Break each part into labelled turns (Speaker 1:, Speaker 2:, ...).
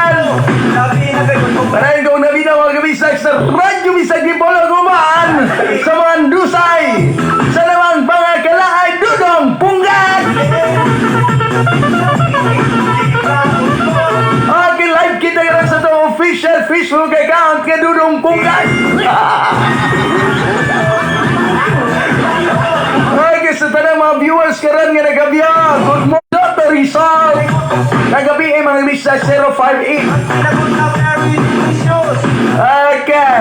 Speaker 1: tanan. Padayon kong nabina, mga kabisag, sa Radyo Bisag Dipolog, uban sa mga dusay sa namang pangakalaay, Dudong Punggan. Okay, live kita karon sa atong official Facebook account kay Dudong Punggan. Okay, sa tanang mga viewers karon nga nagabiya, good morning, Dr. Rizal. Kagabi ay mga bisa 058. Okay.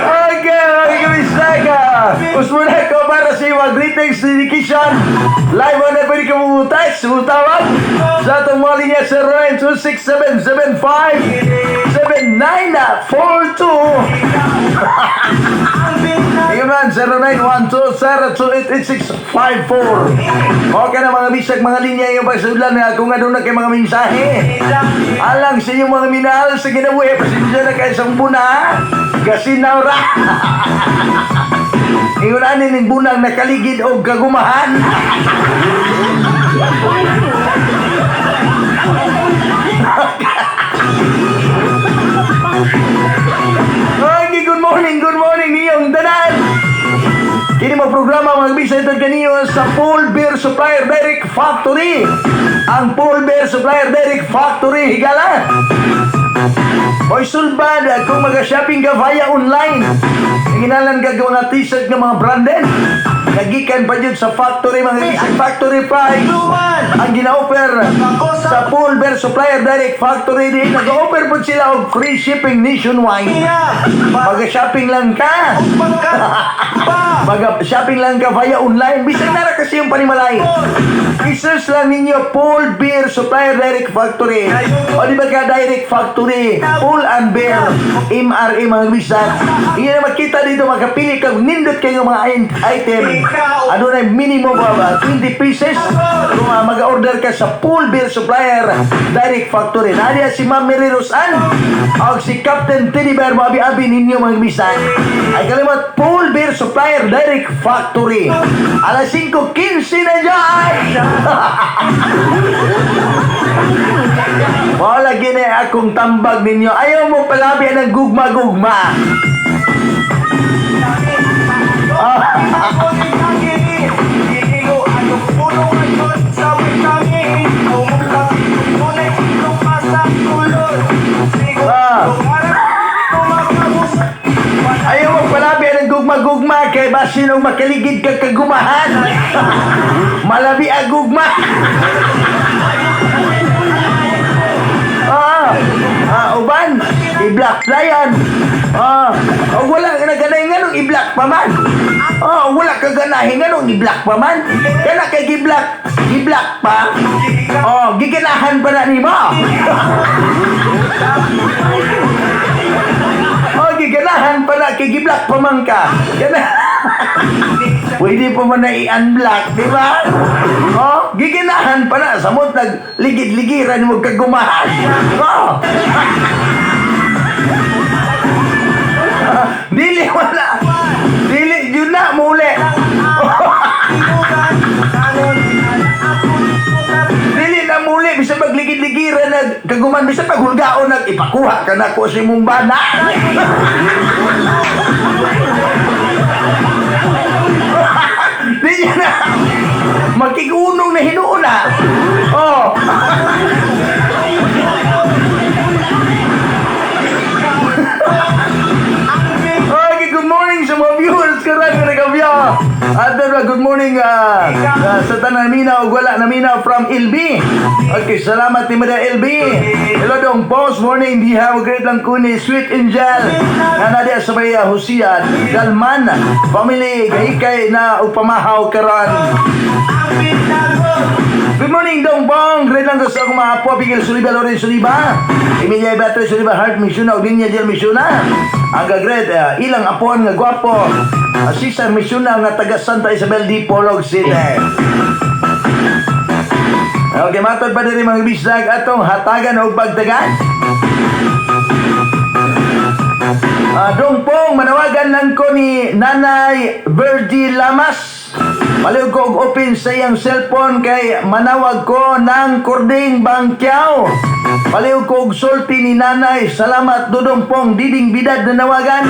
Speaker 1: Okay, mga kabisaka. Usmuna ko para sa iyo greetings dedication. Live on na pwede ka mo text, tawag sa atong mga linya 0926-775-7942. Iyo man, 0912-028-8654. Okay na, mga bisag, mga linya yung pagsulan na kung ano na kay mga mensahe. Alang sa inyong mga minahal sa kinabuhi, pasensya na kayo sa buna. Kasi naura. Ingon ani ning bunang nakaligid og kagumahan. Okay, good morning niyong tanan. Kini mo programa, mga bisa, ito kaniyo sa Paul Beer Supplier Direct Factory. Ang Paul Beer Supplier Direct Factory, higala. Hoy sulbad, kung mag-shopping ka via online, ginalan ka mga t-shirt ng mga branded. Nagikan pa yun sa factory, mga bisa, factory price. Ang gina-offer sa Paul Beer Supplier Direct Factory din, nag-offer po sila og free shipping nationwide. Mag-shopping lang ka. Mag-shopping lang ka via online. Bisan nara kasi yung panimalay. I-search lang ninyo Paul Beer Supplier Direct Factory. O di ba ka Direct Factory? Paul and Beer. MRA, mga bisan. Iya na makita dito, makapili ka. Nindot kayo mga item. Ano na minimum of 20 pieces. Kung mag-order ka sa Paul Beer Supplier Direct Factory. Nadia si Ma'am Mary Rosan o si Captain Teddy Bear, maabi-abi ninyo, mga bisan. Ay kalimot, Paul Beer Supplier Direct Factory. Alas 5:15 na dyan! Wala gini akong tambag ninyo. Ayaw mo palabi ng gugma-gugma. Ah. Ayaw mo palabi ng gugma-gugma kay basin og makaligid ka kagumahan. Malabi ang gugma. Ah, uban, i-block na. Ah, o wala ka na ganahin nganong i-block pa man. Ah, wala ka ganahin nganong i-block pa man. Kana kay gi-block, gi-block pa. Oh, giganahan pa na nimo. Oh, giganahan pa na kay gi-block pa man ka. Kana. Pwede pa man na i-unblock, di ba? Oh, giganahan pa na. Samot nagligid-ligiran mo kagumahan. Oh. Dili wala. Dili yun na muli. Dili na muli bisa pagligid-ligiran nag kaguman, bisa paghulgaon nag ipakuha ka na ko si mong bana. Dili na. Makigunong na hinuuna. Oh. Okay, good morning sa mga viewers karon nga nagabiya. At good morning sa tanan namina ug wala namina from LB. Okay, salamat ni Madam LB. Hello dong boss, morning diha, great lang kuni Sweet Angel. Nga na diha sa may Hosian, Dalman, family gahikay na og pamahaw karon. Good morning, Dong Bong. Great lang sa akong mga apo. Abigail Suliba, Loren Suliba, Emilia Beatriz Suliba, Heart Misuna, ug Linya Jel Misuna. Ang gagred, ilang apon nga gwapo. Cesar Misuna nga taga Santa Isabel Dipolog City. Okay, matod pa diri, mga bisag, atong hatagan og pagtagan. Dong Pong, manawagan lang ko ni Nanay Virgie Lamas. Palihog ko og open sa iyang cellphone kay manawag ko ng Kording Bangkyaw. Palihog ko og sulti ni nanay. Salamat, Dudong Pong Diding Bidad na nawagan.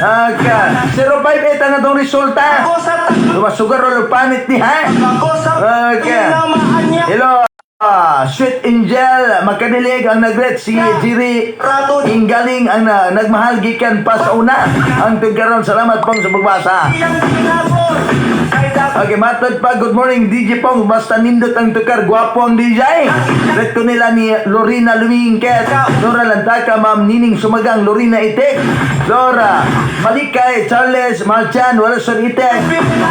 Speaker 1: Aka, 058 ang atong resulta.
Speaker 2: Ako sa
Speaker 1: Lumasugar o panit ni ha.
Speaker 2: Ako sa tinamaan niya.
Speaker 1: Hello. Sweet Angel, makadilig ang nagret si Jiri Ingaling ang nagmahal gikan pa sa una. Ang tigkaron, salamat pong sa pagbasa.
Speaker 2: Iyang tinabor. Kay dapat
Speaker 1: Okay, matod pa, good morning, DJ Pong. Basta nindot ang tukar, gwapo ang DJ. Rekto nila ni Lorena Lumingket, Nora Lantaka, Ma'am Nining Sumagang, Lorena Itek, Laura Malikay, Charles Malchan, Wilson Itek,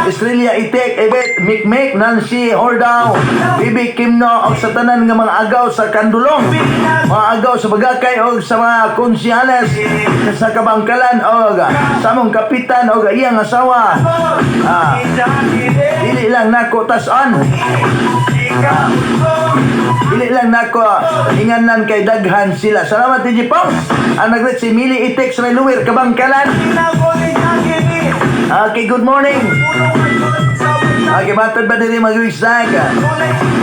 Speaker 1: Estrella Itek, Evet, Mikmik, Nancy Hordaw, Bibi Kimno, og sa tanan nga mga agaw sa Kandulong, mga agaw sa Bagakay og sa mga konsyales sa Kabangkalan og sa among kapitan og iyang asawa. Dili lang nako tas-on. Dili lang nako inganan kay daghan sila. Salamat, DJ Pong. Ang nagret si Mili Itek sa may Luwir, Kabangkalan. Okay, good morning. Okay, matod ba diri mag-wisag?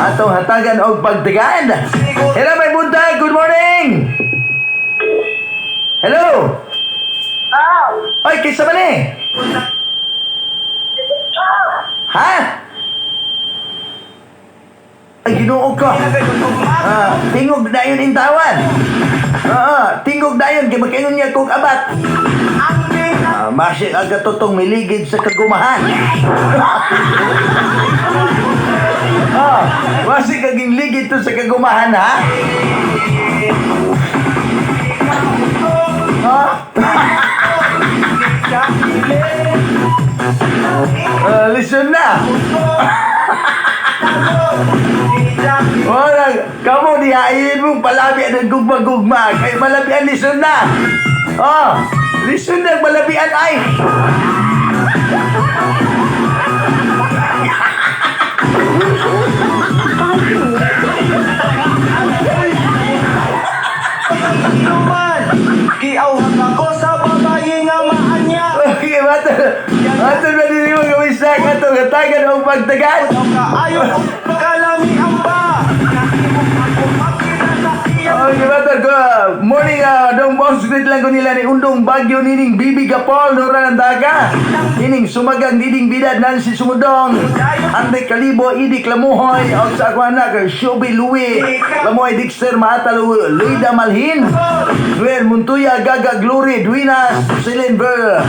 Speaker 1: Atong hatagan og pagtagaan. Hello, may buntag. Good morning. Hello. Ay, kinsa man eh? Ha? Ay, Ginoo ko. Tingog dayon intawan. Oo, tingog dayon kay makaingon niya kog abat. Masik ang katutong miligid sa kagumahan. Masik kaging ligid to sa kagumahan, ha? Ha? Listen na. Wala, kamo diha, ayun mong palabi ang gugma-gugma. Kay malabian, listen na. Oh, listen na, malabian ay.
Speaker 2: Kiawhag ako sa babae nga maanya.
Speaker 1: Okay, matol. Matol na din mo gawin sa katong hatagan o pagtagan.
Speaker 2: Kaayo kalami ang ba. Makita sa iya.
Speaker 1: Okay, matol ko. Morning, dong boss. Greet lang ko nila ni Undong Bagyo, Nining Bibi Gapol, Nora Nandaga. Nining Sumagang, Diding Bidad, Nancy Sumudong. Andre Kalibo, Idik Lamuhoy. O sa ako anak, Shubi Louie. Lamuhoy Dixter, Maata Louie, Luida Malhin. Noel Montoya, Gaga Glory, Duinas, Celine Ver,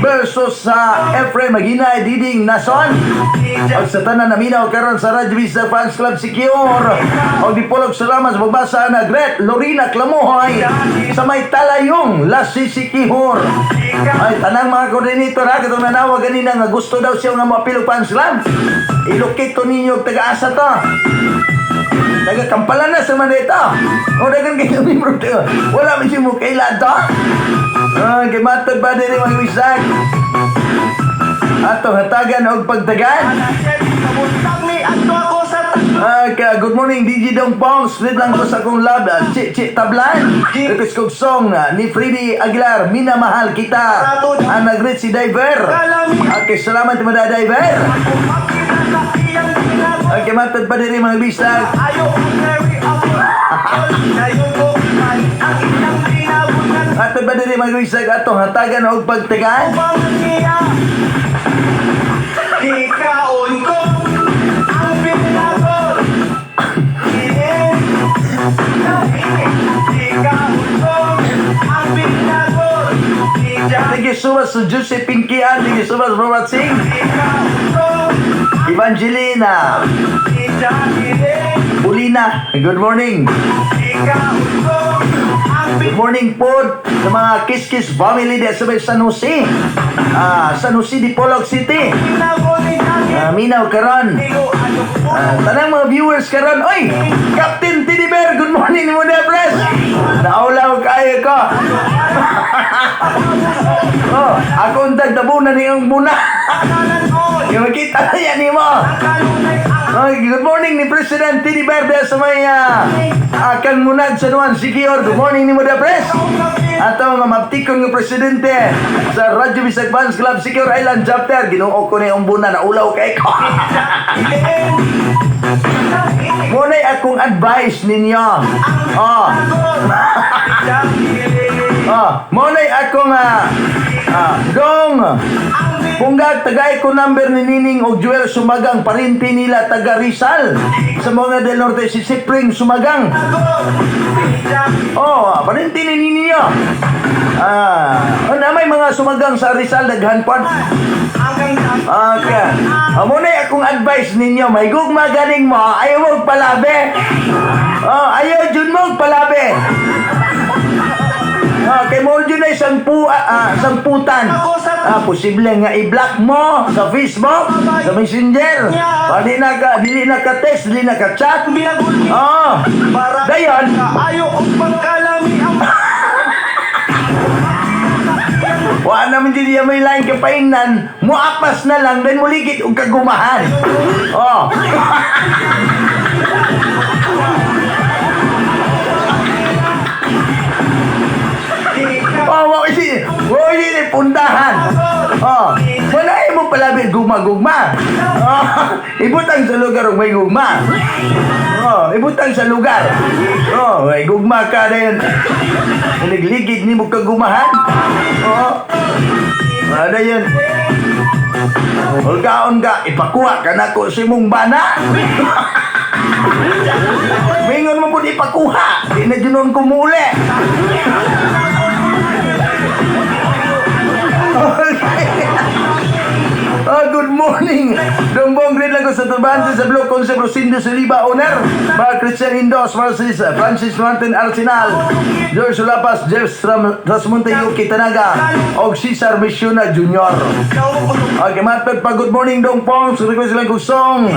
Speaker 1: versus sa Efrem Maginay, Diding Nason. Og sa tanan naminaw karon sa Radyo Vista Fans Club Secure. Og dipulog salamat sa pagbasa na Gret Lorena Clamohoy sa may Talayong Lasisikihor. Ay, tanang mga coordinator ha, katong nanawag ganina nga gusto daw siya nga moapil og fans club. I-locate to ninyo og taga-asa to. Taga Kampala na sa Maneta. O dagan kayo membro to. Wala man siya mo kailan to. Kay matod ba diri mga wisag? Atong hatagan og pagtagan. Good morning, DJ Dong Pong. Split lang ko sa akong love. Chi Chi Tablan. Request kog song ni Freddy Aguilar, "Minamahal Kita." Ang nag-greet si Diver. Okay, salamat mga Diver. Okay, matod pa diri mga bisag. Matod pa diri mga bisag atong hatagan og pagtagan.
Speaker 2: Ikaon ko ang pinagol. Ikaon ko ang pinagol.
Speaker 1: Thank you so much to Josephine Kian. Thank you so much for watching. Evangelina. Ulina. Good morning. Good morning po sa mga Kiss Kiss family di sa may San Jose. San Jose Dipolog City. Minaw karon. Tanang mga viewers karon. Oy, Captain Teddy Bear, good morning mo na, pres. Naulaw kayo ko. Oh, ako ang dagdabunan ni ang buna. Yung makita na yan ni mo. Okay, good morning ni President Teddy Verde sa may Kanmunag, San Juan, Siquijor. Good morning ni mo da, Pres. Ato nga maptikon nga presidente sa Radyo Bisag Fans Club Siquijor Island Chapter. Ginoo ko ni umbuna na ulaw kay ko. Muna'y akong advice ninyo. Oh. Oh, muna'y akong dong Punggag, tagay ko number ni Nining og Joel Sumagang, parinti nila taga Rizal. Sa mga del Norte, si Sipring Sumagang. Oh, parinti ni ninyo. Oh, na may mga Sumagang sa Rizal, daghan pa. Okay. Amo na akong advice ninyo, may gugma ganing mo, ayaw mo palabi. Oh, ayaw jud mo palabi. Ah, kay mo jud na isang samputan. Posible nga i-block mo sa Facebook, sa Messenger. Dili na ka, dili na ka text, dili na ka chat. Oh. Dayon,
Speaker 2: Ayo og pagkalami ang
Speaker 1: wa naman din niya may line kapaingnan, muapas na lang, then muligid og kagumahan. Oh. Oh, wa si puntahan. Oh, wala mo palabi gugma-gugma. Oh, ibutang sa lugar og may gugma. Oh, ibutang sa lugar. Oh, may gugma ka din. Ligligid ni mo kagumahan. Oh. Ano yun? Hulgaon ka, ipakuha ka na ko si mong bana. Mingon mo po ipakuha. Di na dyan ko muli. Okay. Oh, good morning. Dumbong green lang ko sa Turbante sa Blue Concept Rosindo Saliba owner. Mga Christian Indos, Francis, Francis Martin Arsenal, George Sulapas, Jeff Rasmonte Yuki Tanaga, og Cesar Missiona Jr. Okay, matpad pa, good morning Dong Pong. So, request lang kong song.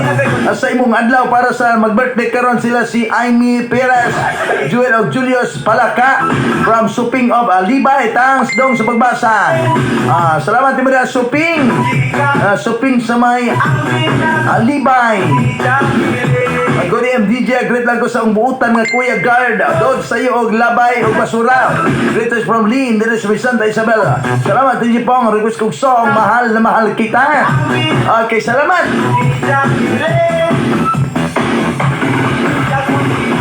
Speaker 1: Sa imong adlaw para sa mag-birthday karon sila si Amy Perez, Joel og Julius Palaka from Suping of Alibay. Thanks dong sa pagbasa. Salamat din mo Suping. Suping sa may Alibay. Good AM DJ, great lang ko sa buutan nga Kuya Guard. Dod sa iyo og labay og basura. Greetings from Lynn, diri sa Santa Isabel. Salamat DJ Pong, request kog song Mahal na Mahal Kita. Okay, salamat.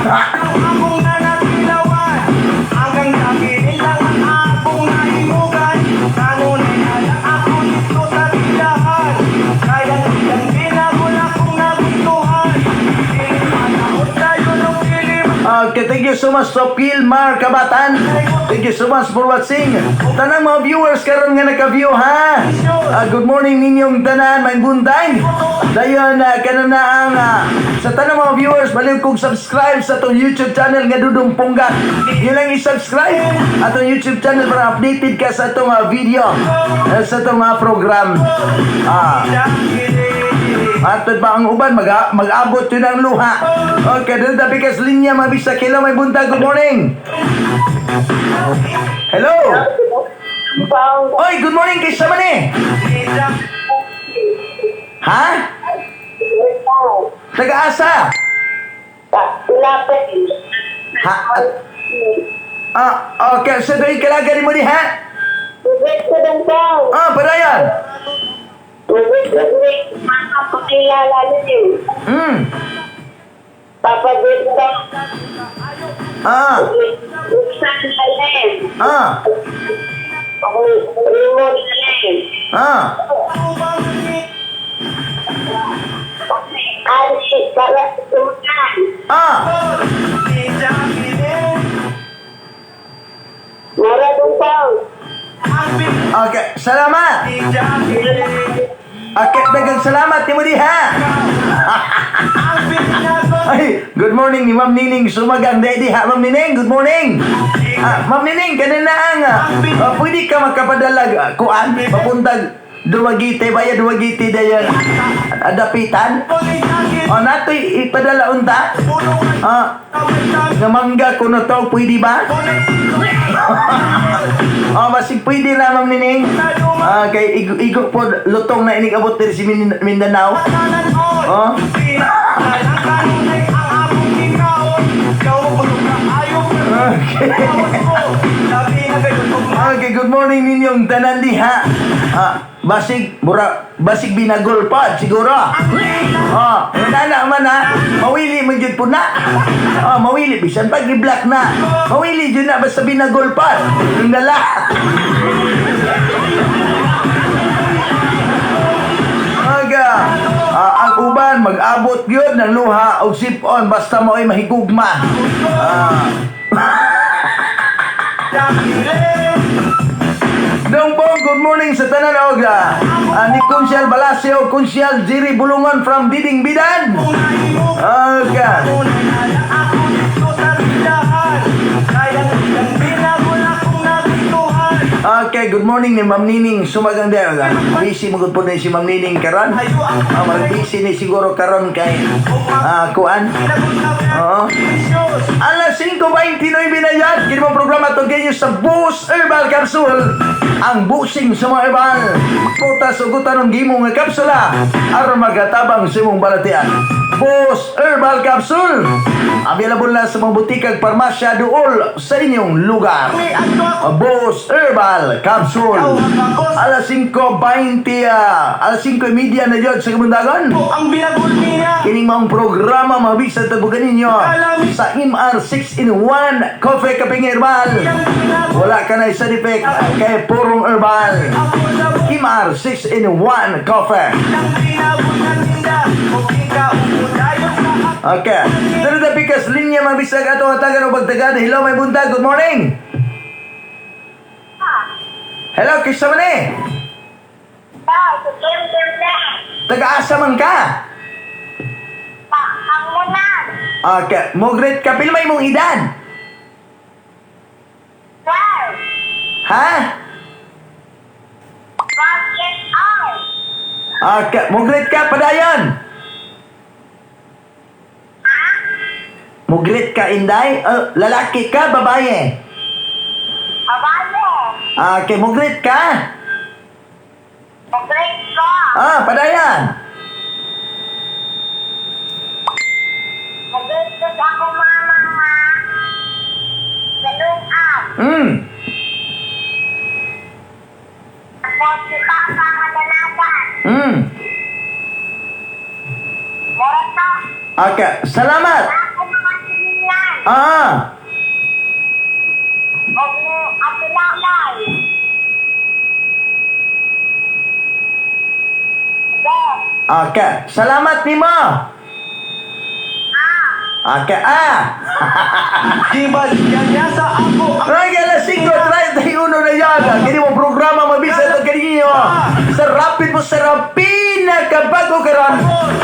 Speaker 2: Akong nanatilawan hanggang nabilin lang ang akong nahimugan. Kanunay na lang ako dito sa tindahan. Kaya ang binagol akong nagustuhan. Dili manahod tayo nung dili.
Speaker 1: Okay, thank you so much to Pilmar Kabatan. Thank you so much for watching. Tanang mga viewers karon nga naka-view ha. Good morning ninyong tanan, may buntag. Dayon kanon na ang sa tanang mga viewers, baliw kong subscribe sa atong YouTube channel nga Dudong Pungga. Yun lang i-subscribe atong YouTube channel para updated ka sa atong video, sa atong mga program. Atod pa ang uban, mag-abot yun ang luha. Okay, dito tabi kas linya, mabisa kilo, may buntag. Good morning. Hello. Oy, good morning. Kaysa man eh. Ha? Taga-asa? Ha? Okay. Sa doy kalaga ni mo di ha? Padayon. Okay, salamat. Okay, daghang salamat ni mo di ha. Ay, good morning ni Ma'am Nining Sumagang. Di ha, Ma'am Nining, good morning. Ma'am Nining, kanina ang pwede ka makapadalag kuan papuntag Dumaguete, baya Dumaguete dayon. Adapitan. Oh, natoy ipadala unta. Nga mangga kuno to, pwede ba? Oh, basig pwede na, Ma'am Nining. Kay igo, igo po lutong na inig abot diri si Mindanao. Oh.
Speaker 2: Pinalang kanunay ang akong gikaon. Ikaw busog na ayo.
Speaker 1: Okay.
Speaker 2: Gawas ko. Labi na kayo ug
Speaker 1: Okay, good morning ninyong tanan diha. Ah, basig mura basig binagol pa siguro. Ah, nana man ha. Mawili man jud po na. Ah, mawili bisan pag i-black na. Mawili jud na basta binagol pa. Yung dala. Aga, ah, ang uban mag-abot gyud ng luha og sip-on basta mo'y mahigugma. Ah,
Speaker 2: Dakiling.
Speaker 1: Dong Pong, good morning sa tanan og ni Kunsyal Balasio, Kunsyal Jiri Bulungon from Diding Bidan.
Speaker 2: Kung nahimog
Speaker 1: Okay.
Speaker 2: Kanunay na lang ako dito sa tindahan. Kaya ang binagol akong nagustuhan.
Speaker 1: Okay, good morning ni Ma'am Nining Sumagang der. Busy mo gud po ni si Ma'am Nining karon.
Speaker 2: Ayo ang
Speaker 1: Ah, marag busy ni siguro karon kay kuan.
Speaker 2: Binagol na
Speaker 1: Oo.
Speaker 2: Diyos.
Speaker 1: Alas 5:29 na yan. Kini mong programa to ganyo sa Boost Herbal Capsule. Ang busing sa mga herbal. Puta sugutan ng gimo nga kapsula aron magatabang sa imong balatian. Boost Herbal Capsule. Available na sa mga butikag parmasya duol sa inyong lugar.
Speaker 2: May adto ako.
Speaker 1: Boost Herbal Capsule. Alas 5:20, alas 5:30 na yun sa Kamundagon.
Speaker 2: Ang binagol niya.
Speaker 1: Kining maong programa mabisa tabugan ninyo sa MR 6 in 1 Coffee Kaping Herbal.
Speaker 2: Ang binagol
Speaker 1: Wala ka na side effect kay purong herbal.
Speaker 2: ako sa
Speaker 1: MR 6 in 1 Coffee.
Speaker 2: Ang binagol na tinda. O ikaw dayon sa
Speaker 1: Okay. Pero the pikas linya mabisag ato hatagan o pagtagad. Hello, may buntag. Good morning. Hello, kisa man eh.
Speaker 3: Pa, si Kim Kim na.
Speaker 1: Taga-asa man ka.
Speaker 3: Pa, ang munan.
Speaker 1: Okay. Mogret ka. Pila may mong edad?
Speaker 3: 12.
Speaker 1: Ha?
Speaker 3: 12 years old.
Speaker 1: Okay. Mogret ka. Padayon.
Speaker 3: Ha?
Speaker 1: Mugrit ka, Inday? Lalaki ka, babae?
Speaker 3: Babae.
Speaker 1: Okay, mugrit ka?
Speaker 3: Grade ko.
Speaker 1: Ah, padayan.
Speaker 3: Grade ko sa akong mama nga. Galungan. Tapos si Papa nga danagan. Mura to.
Speaker 1: Okay, salamat.
Speaker 3: Ako mga silingan. Og ni Ate Lalay. Yes.
Speaker 1: Okay, salamat nimo.
Speaker 3: Ah.
Speaker 1: Okay, ah.
Speaker 2: Gibalikan niya sa ako ang
Speaker 1: Ay, alas 5:31 na yan. Kini mo programa mabisa ito kaninyo. Sa Rapid mo sa pinakabago karon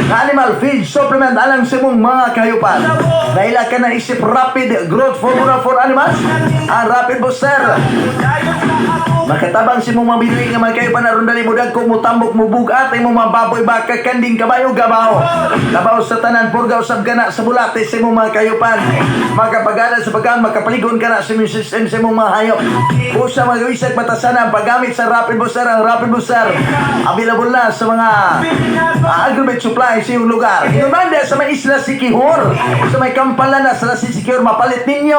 Speaker 1: na animal feed supplement alang sa imong mga kahayupan. Dahil ka na isip Rapid Growth Formula for Animals, ang Rapid Booster.
Speaker 2: dayon sa ako.
Speaker 1: Makatabang si mong mabili nga mga kahayupan aron dali mo dagko mo tambok mo bugat imong mga baboy, baka, kanding, kabayo, gabaw. Labaw sa tanan purga usab kana sa bulate sa imong mga kahayupan. Makapagana sa pagkaan makapaligon kana sa immune system sa imong mga hayop. Usa mga gawisag batasan ang paggamit sa Rapid Booster, ang Rapid Booster. Available na sa mga agrovet supply sa iyong lugar. Inumanda sa may Isla Sikihor, sa may Kampala na sa Sikihor, mapalit ninyo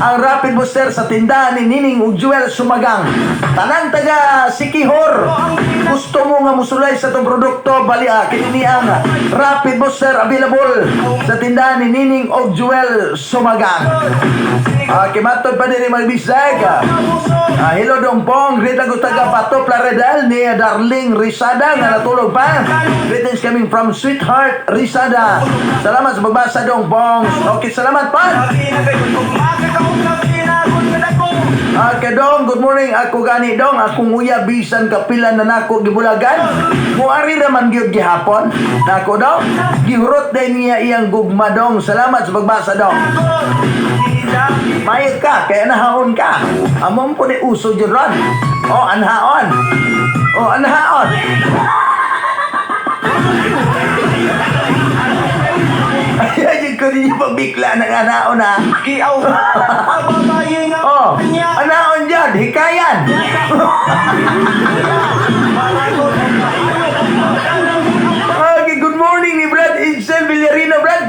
Speaker 1: ang Rapid Booster sa tindahan ni Nining ug Jewel Sumagang. Tanang taga Sikihor, gusto mo nga musulay sa itong produkto, bali kini ni ang Rapid Booster available sa tindahan ni Nining ug Jewel Sumagang. Okay, matod pa din magbisag. Ah, hello Dong Pong, greet ang taga Pato Plaridel ni Darling Risada nga natulog pa. Greetings coming from Sweetheart Risada. Salamat sa pagbasa, Dong Pong. Okay, salamat pa.
Speaker 2: Labi na kayo kung makakaon na binagol na dako.
Speaker 1: Okay, Dong, good morning. Ako gani, Dong. Akong uya bisan kapila na nako gibulagan. Muari raman gyud gihapon. Nako, Dong. Gihurot din niya iyang gugma, Dong. Salamat sa pagbasa, Dong. Mayo ka, kaya nahaon ka. Amon po ni uso dyan ron. Oh, anhaon. Oh, anhaon. Ay, yun ko rin yung pagbikla ng anhaon ha.
Speaker 2: Kiaw ang babae nga
Speaker 1: Oh,
Speaker 2: niya.
Speaker 1: anhaon dyan, hikayan. Okay, good morning ni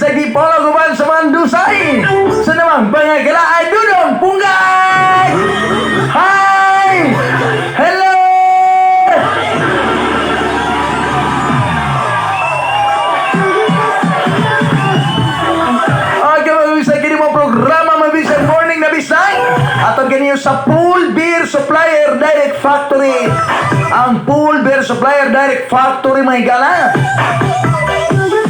Speaker 1: bisag ipolo guban sa mga dusay. Sa namang pangagala ay Dudong Punggay! Hi! Hello! Okay, mga bisay, kini mo programa, mga bisay, Morning na Bisay. Aton kaniyo sa Pool Beer Supplier Direct Factory. Ang Pool Beer Supplier Direct Factory, mga higala.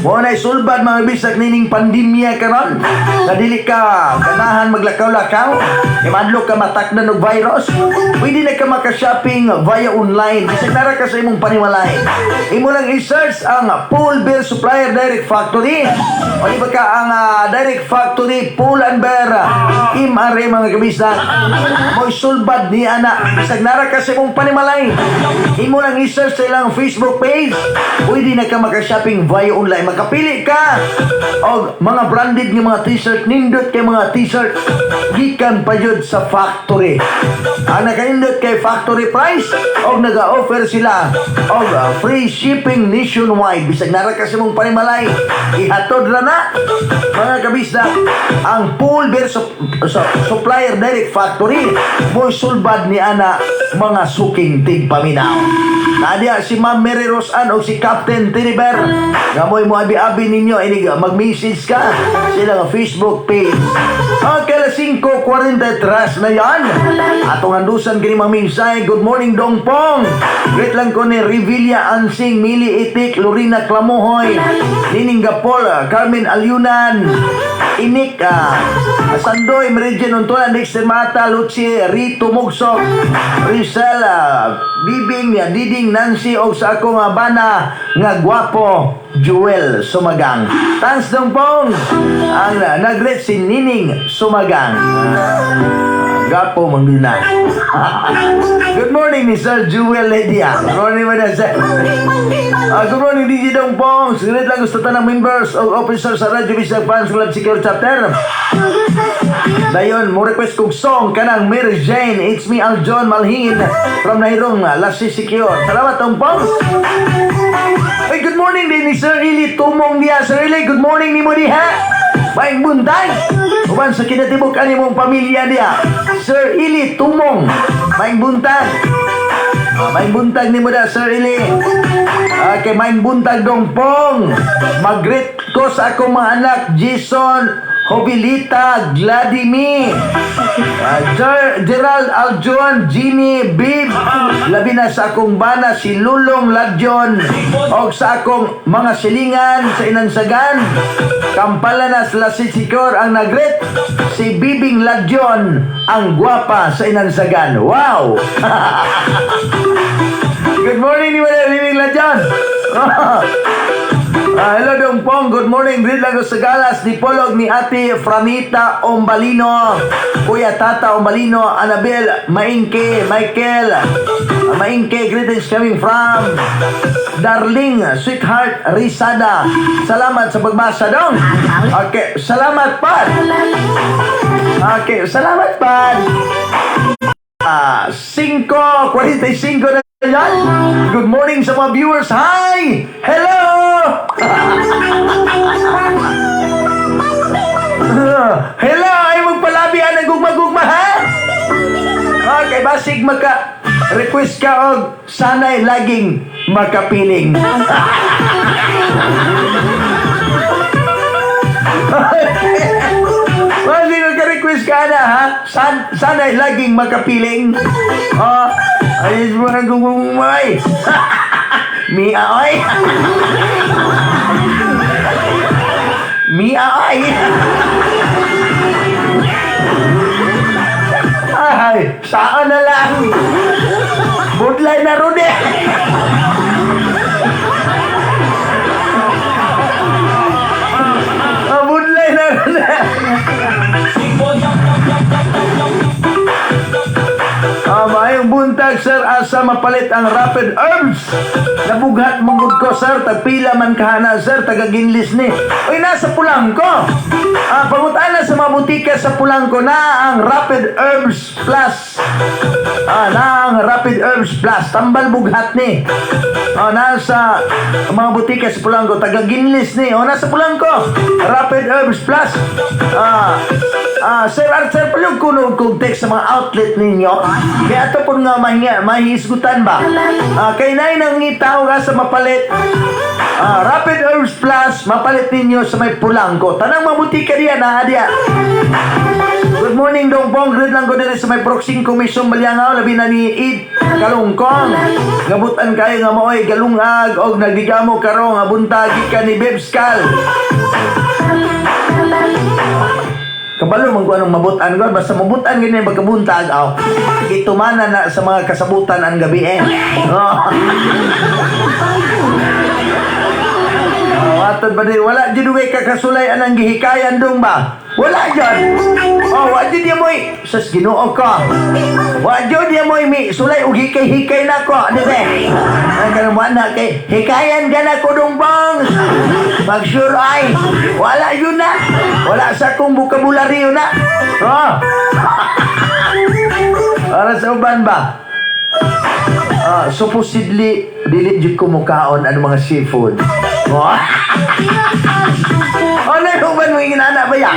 Speaker 1: Mo na sulbad, mga bisag, nining pandemya karon. Na dili ka ganahan maglakaw-lakaw, imadlok ka matakdan og virus. Pwede na ka maka-shopping via online. Bisag nara ka sa imong panimalay. Imo lang i-search ang Pool Beer Supplier Direct Factory. O di ba ka ang Direct Factory Pool and Beer MRA, mga kabisag. Mo sulbad ni ana. Bisag nara ka sa imong panimalay. Imo lang i-search sa ilang Facebook page. Pwede na ka maka-shopping via online. Makapili ka og mga branded nga mga t-shirt, nindot kay mga t-shirt gikan pa jud sa factory. Ang nakaindot kay factory price og naga-offer sila og free shipping nationwide. Bisag nara ka sa imong panimalay, ihatod ra na, mga kabisdak, ang Pool Beer Supplier Direct Factory mo sulbad ni ana, mga suking tigpaminaw. Nadia si Ma'am Mary Rosan o si Captain Tiniber. Nga mo'y mo abi-abi ninyo, inig mag-message ka sila nga Facebook page. Okay, alas 5:43 na yan. Atong andusan kini mga mensahe. Good morning, Dong Pong. Greet lang ko ni Revilla Ansing, Mili Itik, Lorena Clamohoy, Nining Gapol, Carmen Alyunan, Inik, Sandoy, Meridian Untulan, Dexter Mata, Lucy, Rito Mugsok, Rizal, Bibing, Diding, Nancy, og sa akong bana nga gwapo, Joel Sumagang. Thanks, Dong Pong! Ang nag-greet si Nining Sumagang. Gapo man na. Good morning ni Sir Jewel Ledia. Good morning, Madam Sir. Good morning, DJ Dong Pong. Greet lang gusto tanang members o officers sa Radyo Bisag Fans Club Secure Chapter. Dayon, mo request kog song kanang Mary Jane, It's Me Aljon Malhin from Nairong, Lasi Secure. Salamat, Dong Pong. Ay, good morning din ni Sir Ili Tumong niya. Sir Ili, good morning ni mo diha. Maayong buntag. Uban sa kinatibuk ani mong pamilya niya. Sir Ili Tumong. Maayong buntag. Maayong buntag ni mo da, Sir Ili. Okay, maayong buntag, Dong Pong. Mag-greet ko sa akong mga anak, Jason, Hobilita, Gladimi, Gerald Aljon, Ginny, Bib, labi na sa akong bana si Lulong Ladyon, og sa akong mga silingan sa Inansagan, Kampalanas Lasisikor. Ang nag-greet si Bibing Ladyon, ang gwapa sa Inansagan. Wow! Good morning ni Wala Bibing Ladyon! Hello, Dong Pong, good morning. Greet lang ko sa galas ni Polog ni Ate Franita Ombalino, Kuya Tata Ombalino, Annabel Maingke, Michael Maingke, greetings coming from Darling, Sweetheart Risada. Salamat sa pagbasa, Dong. Okay, salamat pa. Okay, salamat pa. 5:45 na yan. Good morning sa mga viewers. Hi! Hello! Hello! Ay magpalabian ang gugma-gugma, ha? Okay, basig maka request ka og Sana'y Laging Makapiling. Basig maka-request ka na, ha? Sana'y Laging Makapiling. Oh, ayos mo na gugumay. Mia, oy. Mia, oy. Ay, saan na lang? Budlay na ron eh. Budlay na ron eh. Maayong buntag, sir, asa mapalit ang Rapid Herbs? Nabughat mo gud ko, sir, tagpila man kahana, sir, taga Ginlis ni. Uy, nasa Pulangko. Pangutana sa mga butika sa Pulangko na ang Rapid Herbs Plus. Nang Rapid Herbs Plus, tambal bughat ni. Nasa mga butika sa Pulangko, taga Ginlis ni. Oh, nasa Pulangko. Rapid Herbs Plus. Sir Arthur, palihog kuno kog text sa mga outlet ninyo. Kaya ato po nga mahinga, mahisgutan ba? Kay nay nang ngitaw ka sa mapalit. Rapid Herbs Plus, mapalit ninyo sa may Pulangko. Tanang mga butika diya, naa diya. Good morning, Dong Pong. Greet lang ko diri sa may Proxing Commission Baliangaw, labi na ni Id Kalungkong. Gabutan kayo nga maoy galungag og nagdigamo karong nga buntag gikan ni Bebskal. Kabalo man ko anong mabutan ko, basta mabutan gani pagkabuntag aw. Itumana na sa mga kasabutan ang gabi eh. Oh. Oh, atod ba din? Wala jud way kakasulay anang gihikayan dong ba? Wala jud. Oh, wa jud mo'y sas Ginoo ko. Wa jud mo'y mi sulay og hikay-hikay na ko, di ba? Ang kanang wa na kay hikayan ka na ko dong bang. Mag sure ay wala yun na. Wala sa akong bokabularyo na. Oh. Para sa uban ba? Supposedly, dili jud ko mukaon ano mga seafood. Oh. Ano yung uban mga inana ba ya?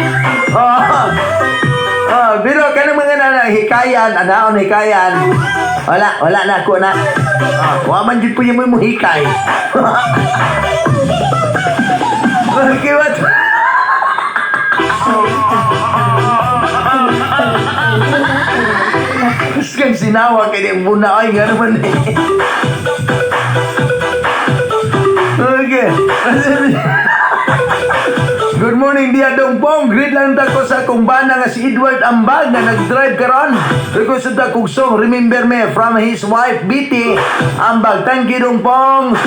Speaker 1: Oh. Oh, pero kanang mga nana hikayan, anaon hikayan. Wala, wala na ako na. Ah, wa man jud po yung mo hikay. Okay, what? Kang sinawa kay di muna ay nga naman eh. Okay. Good morning diya Dong Pong. Greet lang ta ko sa akong bana nga si Edward Ambag na nag-drive karon. Request ta kog song "Remember Me" from his wife BT Ambag. Thank you, Dong Pong.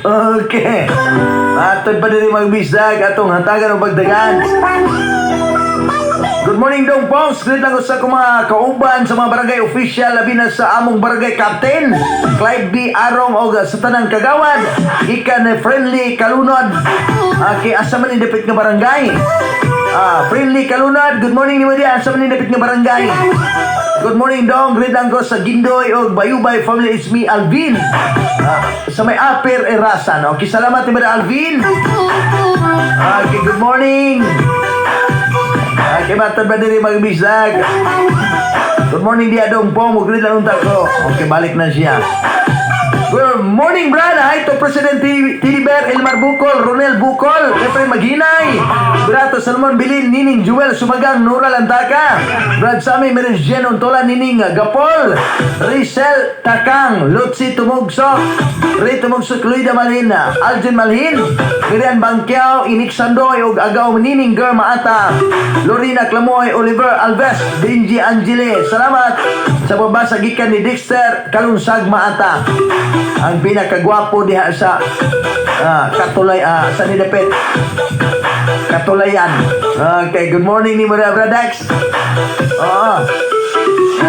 Speaker 1: Okay. Atod pa diri magbisag atong hatagan og pagdagan. Good morning, Dong Pong. Greet lang ko sa akong mga kauban sa mga barangay official, labi na sa among barangay captain Clive B. Arong og sa tanang kagawad. Gikan ni Friendly Kalunod. Okay, asa man ni dapit nga barangay? Friendly Kalunod, good morning nimo diya. Asa man ni dapit nga barangay? Good morning, Dong. Greet lang ko sa Gindoy og Bayubay family. It's me, Alvin. Sa may Upper Erasan. Okay, salamat ni Alvin. Okay, good morning. Okay, matod ba diri magbisag? Good morning diya Dong Pong. Mugrid lang unta ko. Okay, balik na siya. Good morning, Brad. Hi to President Tiliber Elmar Bukol, Ronel Bukol, Efraim Maghinay, Brato Salmon Bilin, Nining Jewel Sumagang, Nora Lantaka, Brad Sami Meres Jen Untola, Nining Gapol, Rizel Takang, Lutzi Tumugsok, Ray Tumugsok, Luida Malhin, Aljen Malhin, Miriam Bangkiao, Inik Sandoy, ug Agaw Nining Girl Maata, Lorena Clamoy, Oliver Alves, Benji Angele. Salamat sa pabasa gikan ni Dexter Kalunsag Maata. Ang pinakagwapo diha sa Katulay, sa Nidapit. Katulayan. Okay, good morning ni Maria Bradax. Oo.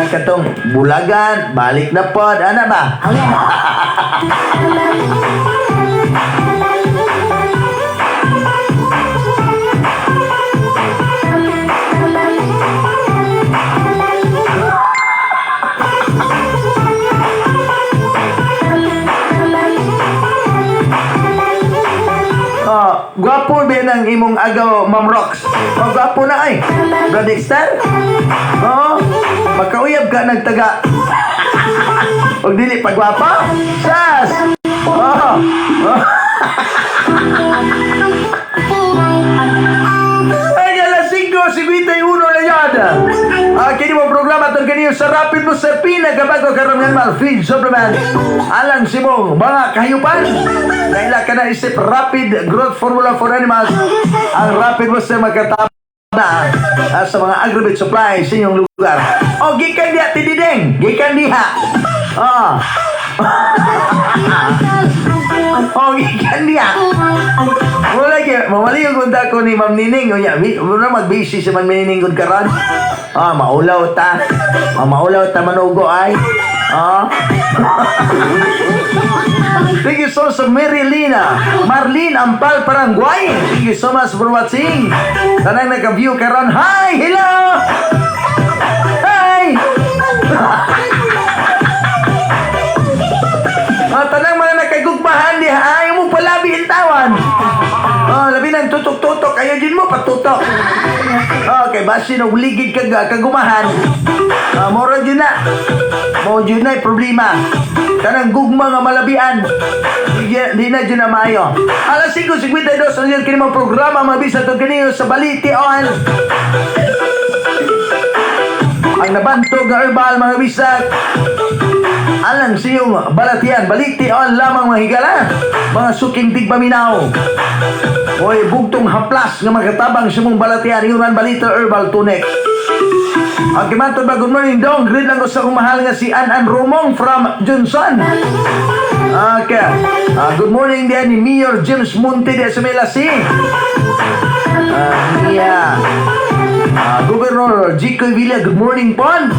Speaker 1: Katong bulagan, balik na pod. Ana ba? Oh, gwapo ba ng imong agaw, Ma'am Rox? Oh, gwapo na ay. Bro Dexter? Oo. Makauyab ka nagtaga. Og dili pagwapa? Sas! Oh. Oh. Ay, alas 5:51 na yan. Kini mo programa itong kaniyo sa Rapid mo sa pinakabago karon nga animal feed supplement. Alang simong mga kahayupan. Naila ka na isip Rapid Growth Formula for Animals. Ang Rapid mo sa makatama na sa mga agribet supply sa inyong lugar. O, gikan diha, Tidideng. Gikan diha. Oh. Oh, gikan diha. Wala kay mamaliw kung ko ni Ma'am Nining unya, wala mag-busy si Ma'am Nining gud karon. Maulaw ta. Maulaw ta manugo ay. Thank you so much, Mary Lina. Marlene Ampal Paranguay. Thank you so much for watching. Tanang naka-view karon. Hi! Hello! Hi! Oh, tanang mga nakagugmahan diha, ayaw mo palabi intawan. Oh, labi nang tutok-tutok, ayaw din mo patutok. Okay, basin og ligid kag kagumahan. Ah, moro jud na. Mo jud na problema. Kanang gugma nga malabian. Di na jud na maayo. Alas 5:52 sa kini mga programa mabisa to kini sa Baliti On. Ang nabantog nga herbal, mga bisak, alang sa iyong balatian, Baliti On lamang, mga higala. Mga suking tigpaminaw. Oy, bugtong haplas nga makatabang sa mong balatian, yung Balita Herbal Tonic. Ang kimantod ba, good morning, Dong. Greet lang ko sa akong mahal nga si An An Romong from Johnson. Okay. Ah, good morning din ni Mayor James Monte di sa Melasi. Ah, yeah. Ah, Governor Jico Villa, good morning pon.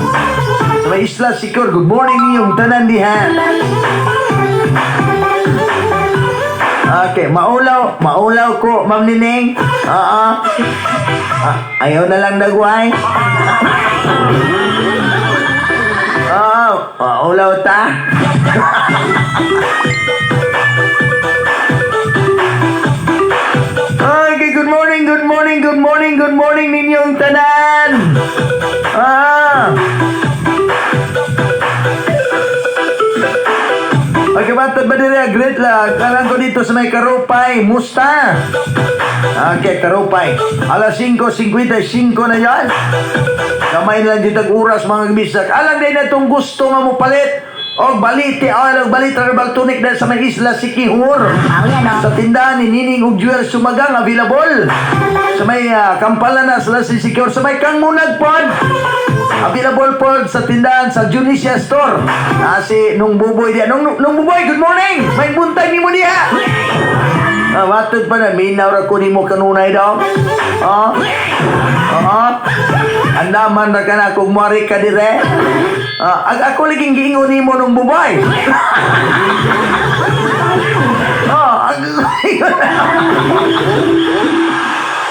Speaker 1: Sa may Isla Sikor, good morning niyong tanan diha. Okay, maulaw, maulaw ko, Ma'am Nining. Oo. Ah, ayaw na lang nagway. Oo, maulaw ta. Okay, good morning, good morning, good morning, good morning ninyong tanan. Ah. Okay, batod ba dire? Great lang. Kalang ko dito sa may Karupay. Musta? Okay, Karupay. Alas 5:55 na yan. Kamay lang dito ang oras, mga bisak. Alang din na itong gusto nga mo palit. O baliti, o balita herbal tonic dahil sa may Isla Sikihor. Sa tindahan ni Nining ug Jewel Sumagang, available. Sa may Kampala na sa Sikihor. Sa may Kangmunag pod. Available po sa tindahan sa Junisia Store. Ah, si Nung Buboy diya. Nung Buboy, good morning! May buntag ni mo diha! Ah, matod pa na, minaw ra ko nimo kanunay daw. Oh. Oo. Andaman ra ka na kung muari ka dire. Ah, ako laging giingon nimo, Nung Buboy. Oh,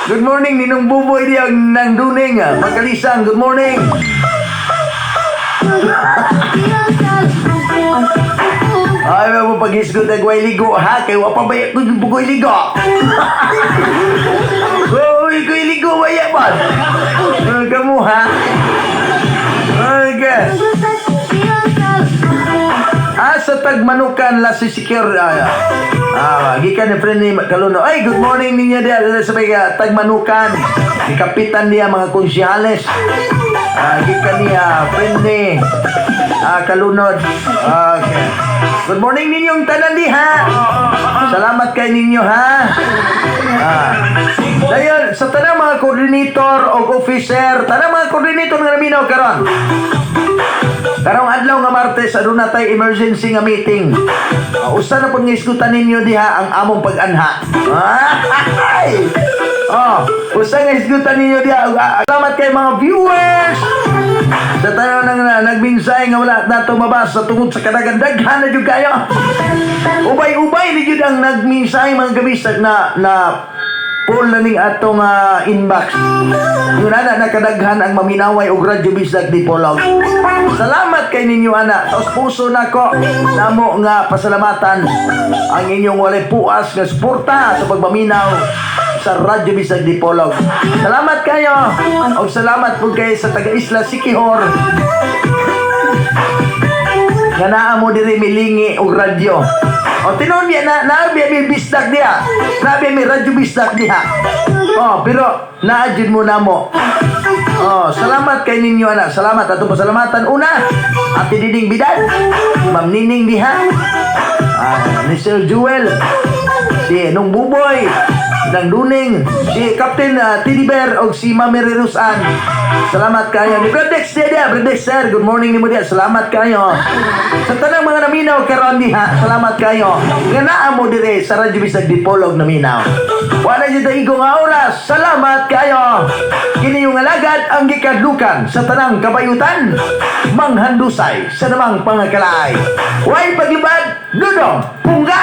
Speaker 1: good morning Ninong Buboy diyang nang duning. Ah. Magkalisang, good morning. Ay, mo paghisgot na gway ligo, ha? Kay wa pa ba ko bugoy ligo? Uy, ko'y ligo, waya ba? Kamu, ha? Okay. Ah, sa tagmanukan la si secure. Ah, ah, gikan ni friend ni Kaluno. Ay, good morning ninyo diya sa may tagmanukan. Ni kapitan niya mga konsyales. Ah, gikan niya friend ni Kalunod. Okay. Good morning ninyong tanan diha. Salamat kay ninyo, ha. Ah. Dayon sa tanang mga coordinator o officer, tanang mga coordinator nga naminaw karon. Karong adlaw nga Martes, aduna tay emergency nga meeting. Usa na pud nga isgutan ninyo diha ang among pag-anha. Ay! Oh, usa nga isgutan ninyo diha. Salamat kay mga viewers. Sa tanan nang nagminsay nga wala nato mabasa tungod sa kadaghan-daghan na jud kayo. Ubay-ubay ni jud ang nagminsay, mga kabisag, na na full na ning atong inbox. Yun ana nakadaghan ang maminaway og Radyo Bisdak Dipolog. Salamat kay ninyo ana. Taos puso nako namo nga pasalamatan ang inyong walay puas nga suporta sa pagpaminaw sa Radyo Bisdak Dipolog. Salamat kayo. Og salamat pud kay sa taga Isla Sikihor. Nga naa mo diri milingi og radyo. O tinuod niya na naa biya may bisdak diha. Naa biya may Radyo Bisdak diha. Oh, pero naa jud mo namo. Oh, salamat kay ninyo ana. Salamat ato pasalamatan una. Ate Diding Bidal, Ma'am Nining diha. Ah, ni Sir Jewel, si Nung Buboy, Nang Duning, si Captain Teddy Bear og si Ma'am Mary Rosan. Salamat kayo. Ni Brad Dex diha, Brad Dex sir, good morning nimo diha. Salamat kayo. Sa tanang mga naminaw karon diha, salamat kayo. Nga naa mo dire sa Radyo Bisdak Dipolog naminaw. Wala jud ta igo nga oras. Salamat kayo. Kini yung alagad ang gikadlukan sa tanang kabayutan, manghandusay sa namang pangakalaay. Way paglibad, Dudong Pungga!